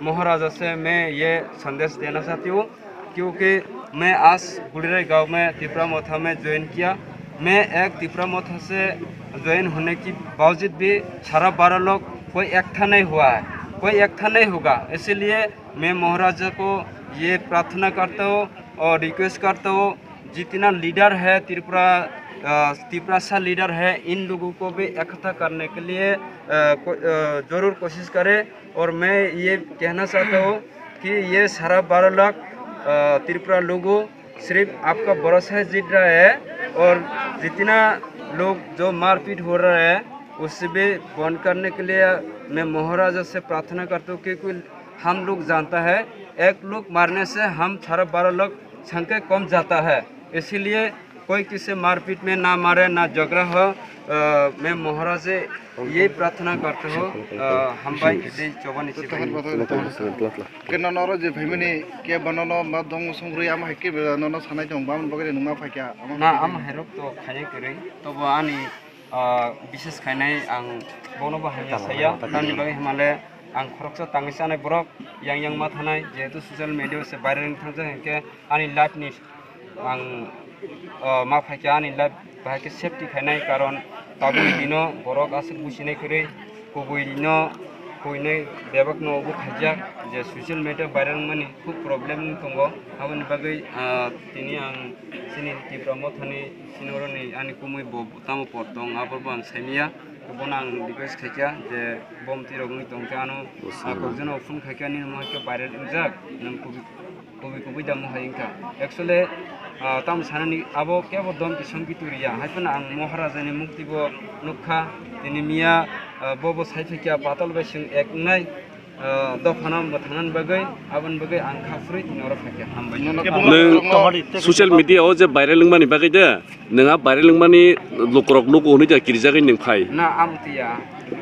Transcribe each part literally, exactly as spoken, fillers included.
महाराजा से मैं ये संदेश देना चाहती हूँ, क्योंकि मैं आज गुड़ीराई गांव में तिपरा मोथा में ज्वाइन किया। मैं एक तिपरा मोथा से ज्वाइन होने के बावजूद भी सारा बारह लोग कोई एकता नहीं हुआ है, कोई एकता नहीं होगा। इसीलिए मैं महाराजा को ये प्रार्थना करता हूँ और रिक्वेस्ट करता हूँ, जितना लीडर है त्रिपुरा, अ, तिपरासा लीडर है, इन लोगों को भी इकट्ठा करने के लिए, अ, को-, अ, जरूर कोशिश करें। और मैं ये कहना चाहता हूँ कि ये सारा बारह लाख, अ, त्रिपुरा लोगों सिर्फ आपका भरोसा जीत रहा है, और जितना लोग जो मारपीट हो रहा है, उससे भी बंद करने के लिए मैं महाराजा से प्रार्थना करता हूँ, क्योंकि हम लोग जानता है, एक लोग मारने से हम सारा बारह लाख संख्या कम जाता है। इसीलिए कोई किसी मारपीट में ना मारे, ना झगड़ा हो। अ, मैं महाराज से यही प्रार्थना करता हूँ। अ, हम भाई इतने चौवन इसी भाई। Ke nono oro je phaimani ke bonono ma dong songrui ama hai ke nono sanai tong bam bagwi nungma phaikha. Ama na, phaikha. Ama hairok to khaya kwrwi, tobo ani, ah, bises khainai ang bono bo hamya saya, tamni bagwi hamale ang khoroksa tangwi chanai borok yang yang ma thanai, jehetu social media se viral wng thangjak hinkhe ani life ni ang, ah, ma phaikha ani life bahai khe safety khainai, karon tabukni dino borok aswk businai kwrwi. Kubui no, kubui no bebak no obo khaijak je social media viral wngmani khub problem wng tongo. Aboni bagwi, ah, tini ang chini Tipra Mothani senior ni ani kumui bo tamo por tong, abo bo ang saimanya. Bono ang request khaikha je bom tirok wngwi tongkha ano, ah, kokjano phone khaikha nini mohai khe viral wngjak, nwng kubui Kubui kubui da mohai wngkha. Actually, ah, tamo sanani abo kebo dom kisong kitu riya. Hai phano ang Maharaja ni mukti bo nukha. Tini miya, ah, bo bo sai phaikya patal bai chwng ek wngnai, ah, dophano mwthangnani bagwi, aboni bagwi ang kha phurwi tini oro phaikya. Hambai. Nwng social media o je viral wngmani bagwi de, nwng a viral wngmani lukurok nugo hwnwi da kirijagwi nwng phai. Na, amo tiya.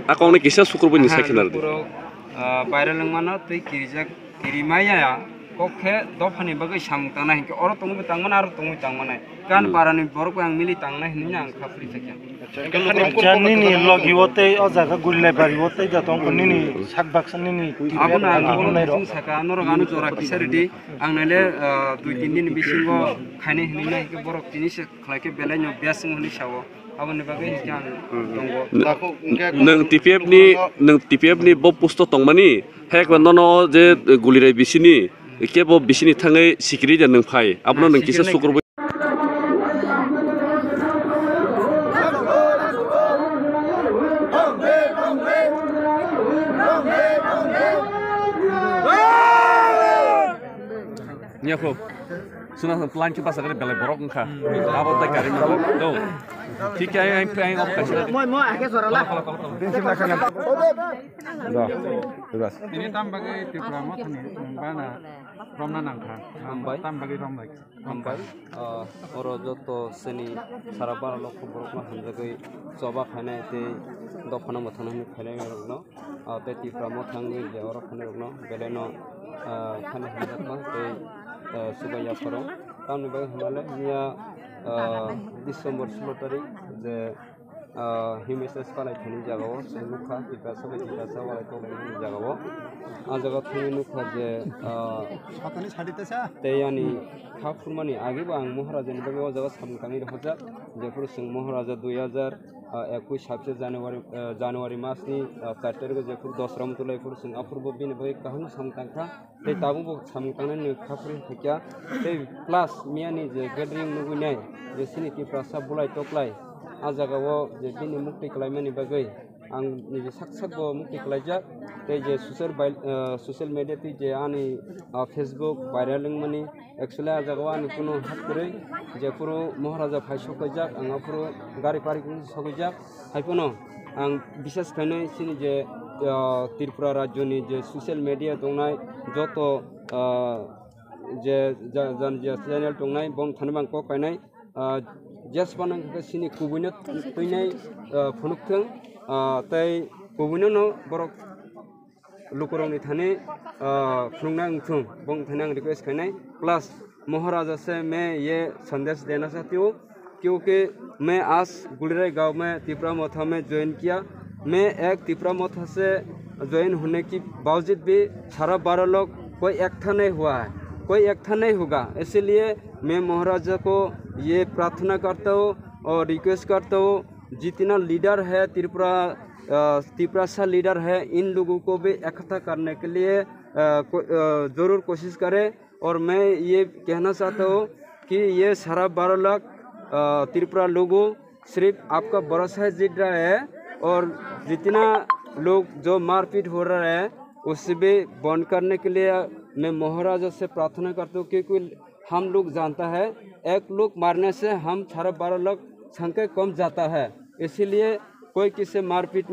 A kokno kisa sukurbo nwng sai khe narwdi. Lukurok, ah, viral wngmano tei kirijak. Kirimaya ya, kok khe dophani bagwi samung tangna hinkhe oro tongwi tangmani, aro tongwi tangmani. Kan parani borok bai ang mili tangnai hinwi ang kha phuri thakya. Acha, nini logi o tei o jaga Gulilai bari o tei da tong nini sak baksa nini. Abono ang borok saka norok ano jora kisa ridi, ang naile, ah, dui tin din bisingo khainai hinwi nai hinkhe borok tini se khlai khe belai no biasing hinwi sao. Aboni bagwi hinkhe ang tongo. Nwng T P F ni, nwng T P F ni bo post o tongmani, hai ekbar nono je Gulirai bisini, kebo bisini thangwi sikiri de nwng phai, abono nwng kisa sukurubui. Nyakho. Suna plan ki pasa kare belai borok wngkha. Abo tai kari do. Thik khe ang, ang, ang off kaisa. Moi, moi, ake sora la. Kolo, kolo, kolo, kolo. Tin sim lakha na. Do. Bas. Ini tam bagwi Tipra Mothani bana romna nangkha. Hambai. Tam bagwi romlai. Hambai. Ah, oro joto seni sara bara lokho borokno hamjagwi choba khainai tei dophano mwthangna hinwi khainai rokno. Ah, tei Tipra Mothani je oro khainai rokno belai no, ah, khani hamjakma tei, ah, chubai yapharo. Tamni bagwi hwnmale miya, ah, December sulo tarik je, ah, Himesh S Palai thani jagao se nukha, Tiprasa bai Tiprasa walai toklaini jagao. Ah jaga thangwi nukha je, ah, tei ani kha phurmani agebo ang Maharaja ni bagwi o jaga samung tangwi rohorjak, jephuru chwng Maharaja dui hajar, ah, ekush sabse January, ah, January mas ni, ah, char tarikh o jephuru dosra motolai phuru chwng aphuru bo bini bagwi kaham samung tangkha. Tei tabuk bo samung tangnani kha phuri phaikya. Tei plus miyani je gathering nugwi nai je chini Tiprasa bulai toklai, ah jaga o je bini mukti kwlaimani bagwi ang niji sak sak bo mukti kwlaijak. Tei je social bai-, ah, social media twi je ani, ah, Facebook viral wngmani, actually ah jaga o ani kunu hak kwrwi, jephuru Maharaja phai sokhaijak, ang aphuru gari parking sokhaijak. Haiphano ang bisas khainai chini je, ah, Tripura rajyoni je social media tongnai joto, ah, je ja-, jan je channel tongnai bong thani bang kok kainai, ah, jes panang khe chini kubuino twinai, ah, phunuk thung, ah, tei kubuino no borok lukurokni thani, ah, phunukna wngthung, bong thani ang request khainai. Plus, Maharaja se main ye sandesh dena chahti hu, kyunki main aaj Gulirai gaon mein Tipra Motha mein join kiya. Main ek Tipra Motha se join होने की बावजूद भी सारा बारह लोग कोई एक था नहीं हुआ है, कोई एक था नहीं होगा। इसीलिए मैं महाराजा को ये प्रार्थना करता हूँ और रिक्वेस्ट करता हूँ, जितना लीडर है त्रिपुरा, अ, तिपरासा लीडर है, इन लोगों को भी इकट्ठा करने के लिए, अ, को-, अ, जरूर कोशिश करें। और मैं ये कहना चाहता हूँ कि ये सारा बारह लाख, अ, त्रिपुरा लोगों सिर्फ आपका भरोसा ही जीत रहा है, और जितना लोग जो मारपीट हो रहा है, उसे भी बंद करने के लिए मैं महाराजा से प्रार्थना करता हूँ, क्योंकि हम लोग जानता है, एक लोग मारने से हम सारा बारह लाख संख्या कम जाता है। इसीलिए कोई किसी मारपीट